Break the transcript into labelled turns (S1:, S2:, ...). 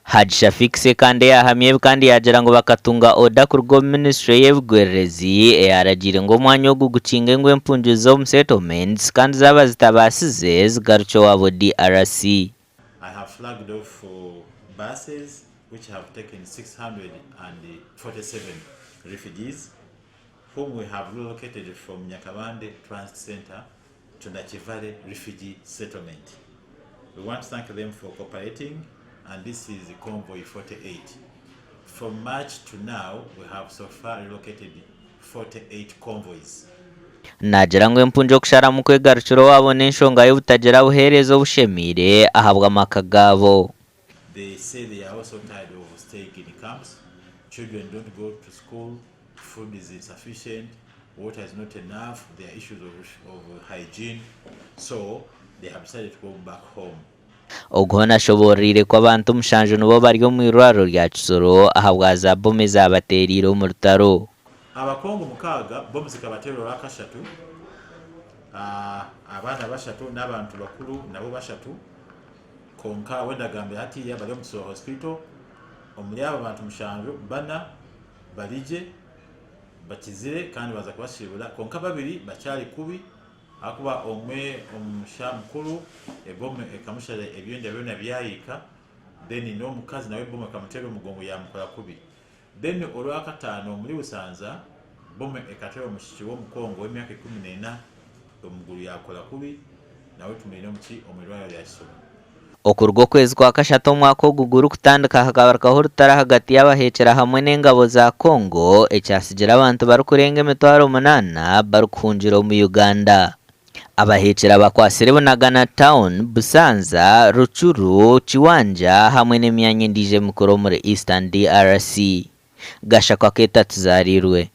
S1: Hajj Shafiq Ssekande yaahamya ebi kandi yaagira ngu bakatunga oda kuruga omu minisiture y'ebigwererezi eyaaragiire ngu omwanya ogu gukinge ngu empungi zize omu settlements kandi zaaba zitabaasize zigarukye owaabo DRC.
S2: I have flagged off buses which have taken 647 refugees whom we have relocated from Nyakabande Transit Centre to Nakivale Refugee Settlement. We want to thank them for cooperating and this is convoy 48. From March to now we have so far relocated 48 convoys.
S1: Naagira ngu empungi okusharamu kwegarukira owaabo n'enshonga y'obutagira buheereza obushemeire ahabw'amaka gaabo.
S2: They say they are also tired of staying in camps, children don't go to school, food is insufficient, water is not enough, there are issues of, of hygiene, so they have decided to go back home.
S1: Ogu hoona ashobooroire ku abantu mushanju nibo bari omu irwariro rya Kisoro ahabwa za bomu ezaabateereire omu rutaro.
S2: Abakongo mukaaga bomu zikabateera orwakashatu, abaana bashatu n'abantu bakuru nabo bashatu. Kwonka we ndagambira hatiiya bari omu Kisoro Hospital, omuri abo bantu mushanju, bana bari gye, bakizire kandi baaza kubasiibura kwonka babiri bakyari kubi ahakuba omwe omusha mukuru ebomu ekamushara ebyenda byona byayiika then n'omukazi nawe ebomu ekamuteera omugongo yaamukora kubi. Then orwakataano omuri Busanza bomu ekateera omwishiki w'omukongo w'emyaka 14 omuguru yaakora kubi nawe tumwine omu ki omu irwariro rya Kisoro.
S1: Okuruga okwezi kwa kashatu omwaka ogu gurikutandika hakabarukaho orutaro ahagati y'abaheekyera hamwe n'engabo za Congo ekyatsigire abantu barikurenga emitwaro munaana barikuhungira omu Uganda. Abaheekyera bakwatsire Bunagana Town, Busanza, Rutshuru, Kiwanja hamwe n'emyanya endiijo emikuru omuri Eastern DRC. Gashakwa Keita Tuzarirwe.